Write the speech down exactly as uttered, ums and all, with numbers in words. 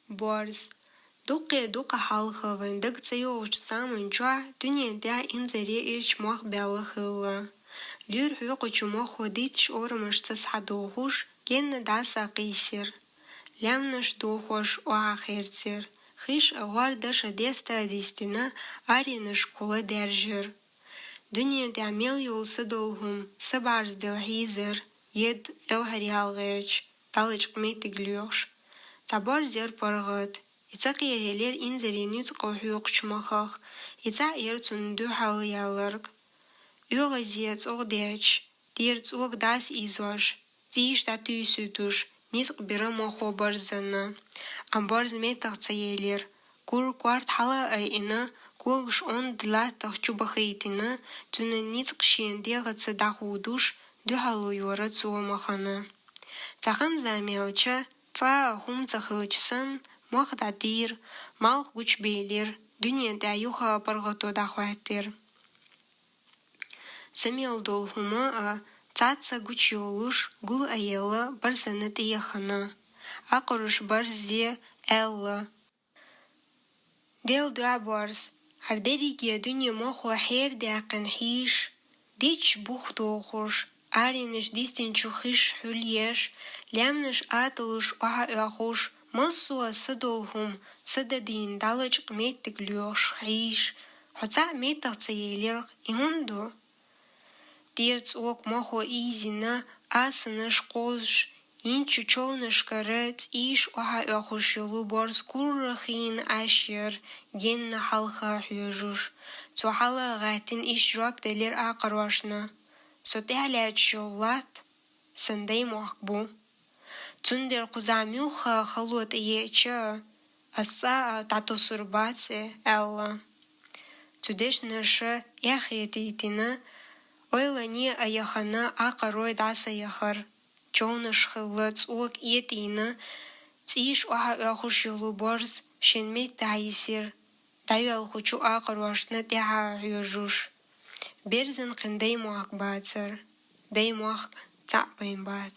Борз. Дуккхе дукха хьалха вайна дага ца йоагӀача заман чухь дуне тӀа инзаре ирча мох баьлла хилла. Луьра хьоькхача мохо дийташ орамаш ца схьадохуш, генна дӀасакхийсар. Лаьмнаш дохош охьахерцар. Хиш а гӀор даша деста а дистина, аренаш кхула даьржар. Дуне тӀа мел йола са долу хӀума са бӀарздел хьийзар, ед элхьаръяла гӀерташ, далачкъа меттиг лоьхуш. Цхьа борз яр паргӀат. И ца кхерелера инзаре ницкъала хьоькхучу махах, и цхьаъ яр цунна дуьхьал яларг. ОьгӀазе цӀогӀа детташ, тӀера цӀока дас ийзош, цӀийш дӀатуьйсуьйтуш, ницкъ бира мохо борзанна. Амма борз меттах ца елира. Кура корта хьала а айина, когаш онда латтах чу бахийтина, цуьнан ницкъ шен дегӀаца дӀахудуш, дуьхьало йора цо махана. Цхьа хан-зама яьлча, цкъа а хӀума ца хилча санна, мох дӀатийра, малх гучубелира, дуне тӀа юха паргӀато дӀахӀоьттира. Са мел долу хӀума а цхьацца гучуйолуш, гул а елла, борзана тӀеяхана. Акхаруш борзе аьлла: «Дел дуьхьа, борз, хӀара дерриге дуне мохо хьердаьккхина хьийзаш, дитт бух дохуш, аренаш дистинчу хиш хьулъеш, лаьмнаш аталуш охьаоьхуш, массо а са долу хӀума, са дадийна далачкъа меттиг лоьхуш хьийзаш, хьо цхьаъ меттах ца елира, и хӀунда ду?» ТӀера цӀока мохо ийзина, асанаш кхозуш, йинчу човнашкара цӀийш охьаоьхуш йолу борз курра хийна Ӏаш яр, генна хьалха хьоьжуш. Цо хьала а гӀаьттина, иштта жоп делира акхарошна: «Со тӀаьхьа лаьтташ йолу латта сан даймохк бу. Цундела кхузахь муьлхха хало тӀееача а, ас цкъа а дӀатосур бац», — аьлла. Цу дешнаша эхь хетийтина, ойлане а яхана, акхарой дӀасаяхара. Човнаш хилла цӀока этӀийна, цӀийш охьаоьхуш йолу борз шен меттахь йисира, дӀайоьлхучу акхарошна тӀаьхьа хьоьжуш. Берзан кхин даймохк бацара. Даймохк цхьаъ бен бац.